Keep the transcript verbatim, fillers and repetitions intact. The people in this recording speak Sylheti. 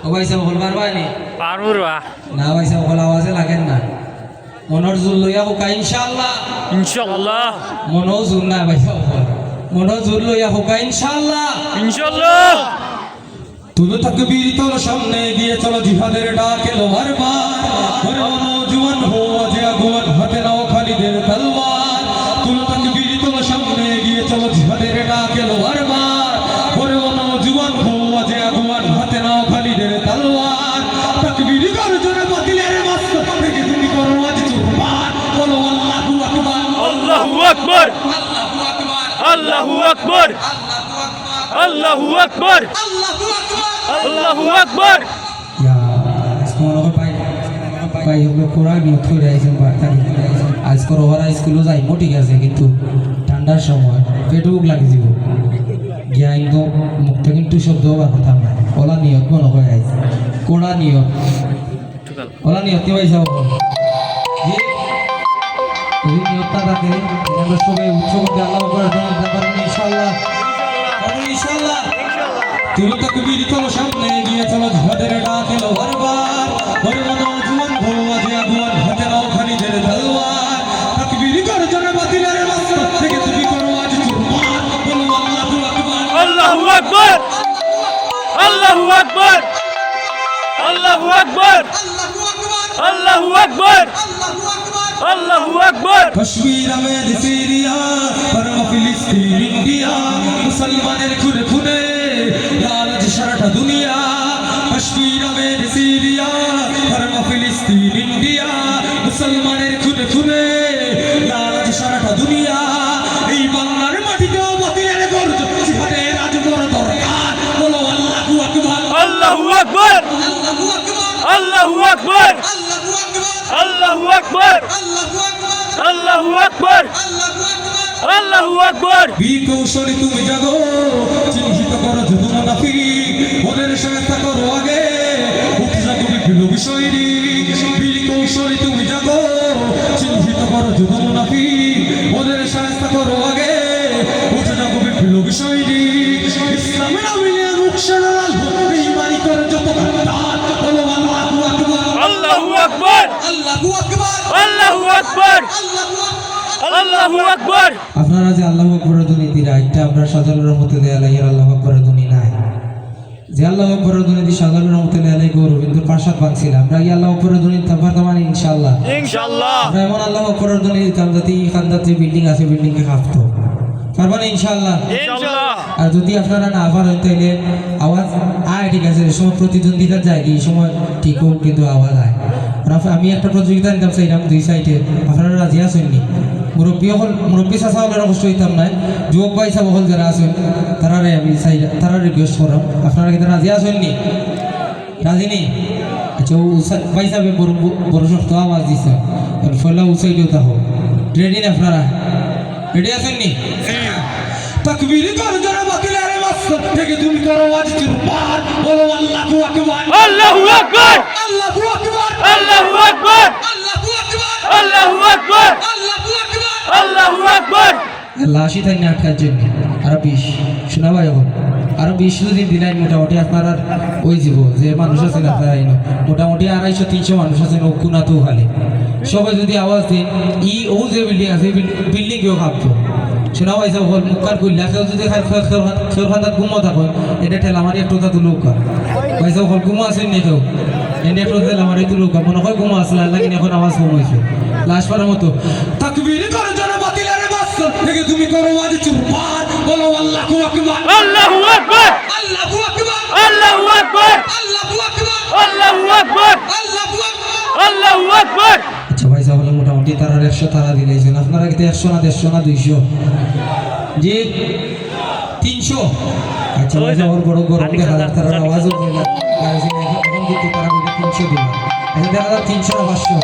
ও ভাইসাব অকল, পারবায়নি? পারমু রে বা। না ভাইসাব অকল, আওয়াজে লাগের না। মনর জুর লইয়া কউক্কা ইনশাআল্লাহ। ইনশাআল্লাহ। মনও জুর না ভাইসাব অকল, মনও জুর লইয়া কউক্কা ইনশাআল্লাহ। ইনশাআল্লাহ। তুলো তকবীর, তোলো সামনে এগিয়ে চলো, জিহাদের ডাক এলো বারবার। ওরে ও নওজোয়ান, হো আজ আগুয়ান, হাতে নাও খালিদের তলোয়ার। তুলো তকবীর, তোলো সামনে এগিয়ে চলো, জিহাদের ডাক এলো বারবার। ওরে ও নওজোয়ান, হো আজ আগুয়ান, হাতে নাও খালিদের তলোয়ার। তকবীর গর্জনে বাতিলের মস্তক ভেঙে তুমি করো আজ চুরমার। বলো আল্লাহু আকবার। আল্লাহু আকবার। আল্লাহু আকবার। আল্লাহু আকবার। আল্লাহু আকবার। আল্লাহু আকবার। আল্লাহু আকবার। ইয়া, আজকে মনে হয় ভাই, ভাই, ওগুলো কোরআন নিয়ত করে আইছেন বার্তা নিয়ে। আজকে ওরা স্কুলে যাইমু, ঠিক আছে, কিন্তু ঠান্ডার সময় পেটে ভুক লাগি দিব। গিয়া কিন্তু মুখ থেকে কিন্তু শব্দ হবার কথা না। ওলা নিয়ত মনে হয় আইছে। কোরআন নিয়ত। ওলা নিয়ত কি ভাইসাব? জি? যদি নিয়তটা থাকে, আমরা সবাই উচ্চ করতে আল্লাহু আকবার জোরে বলতে পারেন ইনশাআল্লাহ। বলুন ইনশাআল্লাহ। তুলো তকবীর, তোলো সামনে এগিয়ে চলো, জিহাদের ডাক এলো বারবার। ওরে ও নওজোয়ান, হো আজ আগুয়ান, হাতে নাও খালিদের তলোয়ার। তকবীর গর্জনে বাতিলের মস্তক ভেঙে তুমি করো আজ চুরমার। বলো আল্লাহু আকবার। আল্লাহু আকবার। আল্লাহু আকবার। আল্লাহু আকবার। আল্লাহু আকবার। আল্লাহু আকবার। আল্লাহু আকবার। আল্লাহু আকবার। কাশ্মীর, আমেদ, সিরিয়া, বার্মা, ফিলিস্তিন, ইন্ডিয়া, মুসলমানের খুনে খুনে লাল আজ সারাটা দুনিয়া। কাশ্মীর, আমেদ, সিরিয়া, বার্মা, ফিলিস্তিন, ইন্ডিয়া, মুসলমানের খুনে খুনে লাল আজ সারাটা দুনিয়া। এই বাংলার মাটিতেও বাতিলের গর্জন, জিহাদের আজ বড় দরকার। বলো আল্লাহু আকবার। আল্লাহু আকবার। আল্লাহু আকবার। আল্লাহু আকবার। আল্লাহু আকবার। আল্লাহু আকবার। আল্লাহু আকবার। আল্লাহু আকবার। আল্লাহু আকবার। বীর কৌশলী তুমি জাগো, চিহ্নিত করো যুধ মুনাফিক, ওদের সায়স্তা করো আগে, উঠে যাও তুমি বিপ্লবী সৈনিক। বীর কৌশলী তুমি জাগো, চিহ্নিত করো যুধ মুনাফিক, ওদের সায়স্তা করো আগে, উঠে যাও তুমি বিপ্লবী সৈনিক। ইসলামের আমিনে রুকসানার আলো, বেঈমানি করে যত গাদ্দার, বলো আল্লাহু আকবার। আল্লাহু আকবার। আল্লাহু আকবার। আল্লাহু আকবার। আল্লাহু আকবার। আল্লাহু আকবার। আপনারা যে আল্লাহু আকবরর ধ্বনি দিরা, ইটা আমরা শাহজালাল রহমতুল্লাহি আলাইহির আল্লাহু আকবরর ধ্বনি নায়। যে আল্লাহু আকবরর ধ্বনি দি শাহজালাল রহমতুল্লাহি আলাইহি গৌরবিন্দুর প্রাসাদ ভাঙছিল, আমরা ই আল্লাহু আকবরর ধ্বনি দিতাম পারতাম না নি ইনশাআল্লাহ? ইনশাআল্লাহ। আমরা এমন আল্লাহু আকবরর ধ্বনি দিতাম যাতে ই কান্দাত যে বিল্ডিং আছে, বিল্ডিং কে কাঁপতো। পারবা নি ইনশাআল্লাহ? ইনশাআল্লাহ। আর যদি আপনারা না পারেন, তাইলে আওয়াজ আয়, ঠিক আছে, যে সময় প্রতিদ্বন্দ্বিতা যায়, এই সময় ঠিক হোক, কিন্তু আওয়াজ আয়। আর আপ-, আমি একটা প্রতিযোগিতা নিতাম চাইলাম দুই সাইডে, আপনারা রাজি আছেন নি? মুরব্বী অকল, মুরব্বী চাচা অকলরে কষ্ট দিতাম নায়, যুবক ভাইসাব অকল যারা আছেন, তারারে আমি চাই, তারারে রিকোয়েস্ট করাম, আপনারা কিন্তু রাজি আছেন নি? রাজি নি? আচ্ছা, ও উসা-, ভাইসাবে বড়, বড় শক্ত আওয়াজ দিছে, পয়লা ও সাইডেও থাকো। রেডি নি আপনারা? রেডি আছেন নি? তাকবীর গর্জনে বাতিলের মস্তক ভেঙে তুমি করো আজ চুরমার। বলো আল্লাহু আকবার। আল্লাহু আকবার। আল্লাহু আকবার। আল্লাহু আকবার। আল্লাহু আকবার। আল্লাহু আকবার। আল্লাহু আকবার। আল্লাহু আকবার। লাশি তাই না আটকার জন্য আরো বিশ। শোনা ভাই, এখন আরো বিশ যদি দিলাই, মোটামুটি আপনারা ওই যাব যে মানুষ আছে না, তারা আইনো। মোটামুটি আড়াইশো তিনশো মানুষ আছে না, কুনাতো খালি। সবাই যদি আওয়াজ দেন, ই ও যে বিল্ডিং আছে, বিল-, বিল্ডিং কেউ কাঁপতো। শোনা ভাইসাব, হল মুক্কার কইলা, কেউ যদি খের, খের, খের, খের খান্দাত ঘুমো থাকো, এটা ঠেলা মারি একটু তা তুলুকা। ভাইসাব, হল ঘুমো আছেন নি কেউ? এটা একটু ঠেলা মারি তুলুকা। মনে হয় ঘুমো আছে, আল্লাহ কিনে এখন আওয়াজ কম হয়েছে। লাশ পাড়ার মতো। তাকবীর গর্জনে বাতিলের মস্তক ভেঙে তুমি করো আজ চুরমার। বলো আল্লাহু আকবার। আল্লাহু আকবার। আল্লাহু আকবার। আল্লাহু আকবার। আল্লাহু আকবার। আল্লাহু আকবার। আল্লাহু আকবার। আল্লাহু আকবার। আচ্ছা ভাইসাব, হলে মোটামুটি তারার একশো তারা দিলাইছেন। আপনারা কিন্তু একশো না, দেড়শো না, দুইশো? জি, তিনশো। আচ্ছা ভাইসাব, ওর বড় গরম দেখা যার, তারার আওয়াজও হয় না। এখন, এখন কিন্তু তারা বলে তিনশো দিল। আচ্ছা, দেখা যাক তিনশো না পাঁচশো।